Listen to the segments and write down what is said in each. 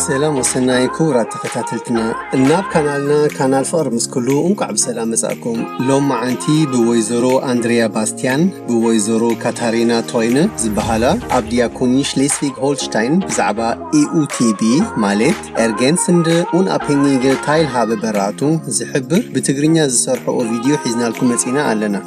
ሰላም ወሰናይ ክቡራት ተኸታተልትና፣ እናብ ካናልና ካናል ፍቕሪ ምስ ኩሉ እንቋዕ ብሰላም መጻእኩም። ሎም መዓንቲ ብወይዘሮ ኣንድሪያ ባስትያን፣ ብወይዘሮ ካታሪና ቶይነ ዝበሃላ ኣብ ዲያኮኒ ሽሌስቪግ ሆልሽታይን ብዛዕባ ኤ ዩ ቲ ቢ ማለት ኤርጌንስንደ ኡንኣፔንጊገ ታይልሃበ በራቱ ዝሕብር ብትግርኛ ዝሰርሐኦ ቪድዮ ሒዝናልኩም መጺና ኣለና።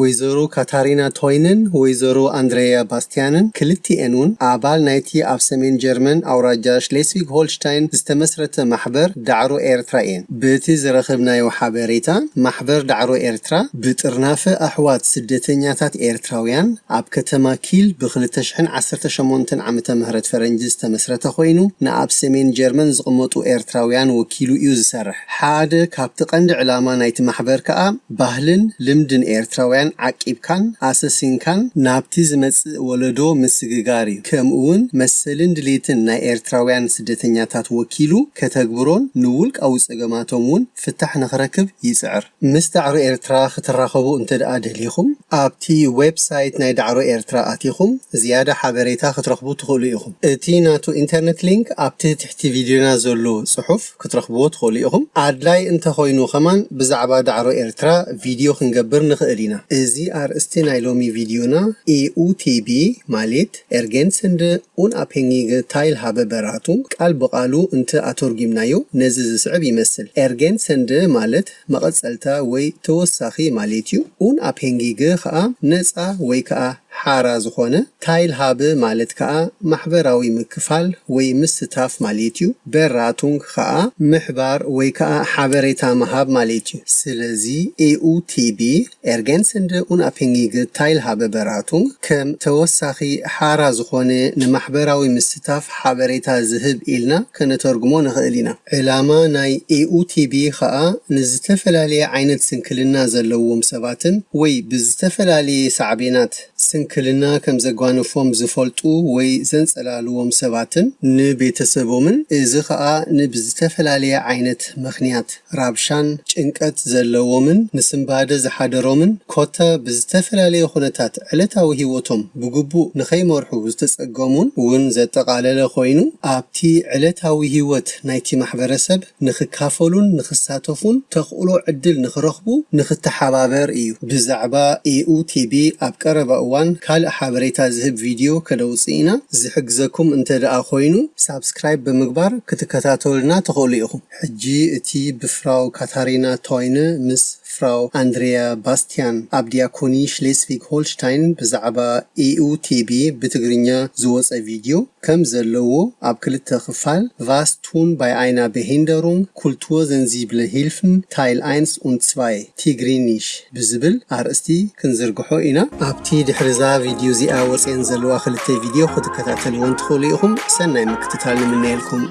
ወይዘሮ ካታሪና ቶይንን ወይዘሮ ኣንድሬያ ባስትያንን ክልቲኤን እውን ኣባል ናይቲ ኣብ ሰሜን ጀርመን ኣውራጃ ሽሌስቪግ ሆልሽታይን ዝተመስረተ ማሕበር ዳዕሮ ኤርትራ እየን። በቲ ዝረኸብናዮ ሓበሬታ፣ ማሕበር ዳዕሮ ኤርትራ ብጥርናፈ ኣሕዋት ስደተኛታት ኤርትራውያን ኣብ ከተማ ኪል ብ ክልተ ሽሕን ዓሰርተ ሸሞንተን ዓመተ ምህረት ፈረንጂ ዝተመስረተ ኮይኑ፣ ንኣብ ሰሜን ጀርመን ዝቕመጡ ኤርትራውያን ወኪሉ እዩ ዝሰርሕ። ሓደ ካብቲ ቀንዲ ዕላማ ናይቲ ማሕበር ከኣ ባህልን ልምድን ኤርትራውያን ዓቂብካን ኣሰሲንካን ናብቲ ዝመጽእ ወለዶ ምስግጋር እዩ። ከምኡ እውን መሰልን ድሌትን ናይ ኤርትራውያን ስደተኛታት ወኪሉ ከተግብሮን ንውልቃዊ ጸገማቶም እውን ፍታሕ ንኽረክብ ይጽዕር። ምስ ዳዕሮ ኤርትራ ክትራኸቡ እንተ ደኣ ደሊኹም፣ ኣብቲ ዌብሳይት ናይ ዳዕሮ ኤርትራ ኣቲኹም ዝያዳ ሓበሬታ ክትረኽቡ ትኽእሉ ኢኹም። እቲ ናቱ ኢንተርነት ሊንክ ኣብቲ ትሕቲ ቪድዮና ዘሎ ጽሑፍ ክትረኽብዎ ትኽእሉ ኢኹም። ኣድላይ እንተኾይኑ ከማን ብዛዕባ ዳዕሮ ኤርትራ ቪድዮ ክንገብር ንኽእል ኢና። እዚ ኣርእስቲ ናይ ሎሚ ቪድዮና ኤ ዩ ቲ ቢ ማለት ኤርጌንስንደ ኡንኣፔንጊገ ታይልሃበ በራቱ ቃል ብቓሉ እንተ ኣተርጒምናዮ ነዚ ዝስዕብ ይመስል። ኤርጌንሰንደ ማለት መቐጸልታ ወይ ተወሳኺ ማለት እዩ። ኡንኣፔንጊገ ኸኣ ነጻ ወይ ከኣ ሓራ ዝኾነ፣ ታይልሃበ ማለት ከኣ ማሕበራዊ ምክፋል ወይ ምስታፍ ማለት እዩ። በራቱንግ ኸኣ ምሕባር ወይ ከኣ ሓበሬታ ምሃብ ማለት እዩ። ስለዚ ኤ ዩ ቲ ቢ ኤርጌንሰንደ ኡንኣፔንጊገ ታይልሃበ በራቱንግ ከም ተወሳኺ ሓራ ዝኾነ ንማሕበራዊ ምስታፍ ሓበሬታ ዝህብ ኢልና ከነተርጉሞ ንኽእል ኢና። ዕላማ ናይ ኤ ዩ ቲ ቢ ኸኣ ንዝተፈላለየ ዓይነት ስንክልና ዘለዎም ሰባትን ወይ ብዝተፈላለየ ሳዕቤናት ስንክልና ከም ዘጓንፎም ዝፈልጡ ወይ ዘንጸላልዎም ሰባትን ንቤተሰቦምን፣ እዚ ኸኣ ንብዝተፈላለየ ዓይነት ምኽንያት ራብሻን ጭንቀት ዘለዎምን ንስንባደ ዝሓደሮምን ኮታ ብዝተፈላለየ ኩነታት ዕለታዊ ህይወቶም ብግቡእ ንኸይመርሑ ዝተጸገሙን እውን ዘጠቓለለ ኮይኑ፣ ኣብቲ ዕለታዊ ህይወት ናይቲ ማሕበረሰብ ንኽካፈሉን ንኽሳተፉን ተኽእሎ ዕድል ንኽረኽቡ ንኽተሓባበር እዩ። ብዛዕባ ኤ ዩ ቲ ቢ ኣብ ቀረባ እዋን ካልእ ሓበሬታ ዝህብ ቪድዮ ከነውጽእ ኢና። ዝሕግዘኩም እንተ ደኣ ኮይኑ ሳብስክራይብ ብምግባር ክትከታተሉና ትኽእሉ ኢኹም። ሕጂ እቲ ብፍራው ካታሪና ቶይነ ምስ ፍራው ኣንድሪያ ባስትያን ኣብ ዲያኮኒ ሽሌስቪግ ሆልሽታይን ብዛዕባ ኤ ዩ ቲ ቢ ብትግርኛ ዝወጸ ቪድዮ ከም ዘለዎ ኣብ ክልተ ክፋል፣ ቫስ ቱን ባይ ኣይና ቤሂንደሩንግ፣ ኩልቱር ሴንሲብለ ሂልፍን ታይል ኣይንስ ኡን ጽዋይ፣ ቲግሪኒሽ ብዝብል ኣርእስቲ ክንዝርግሖ ኢና። ኣብቲ ድሕሪ እዛ ቪድዮ እዚኣ ወጽየን ዘለዋ ክልተ ቪድዮ ክትከታተልወን ትኽእሉ ኢኹም። ሰናይ ምክትታል ንምነየልኩም።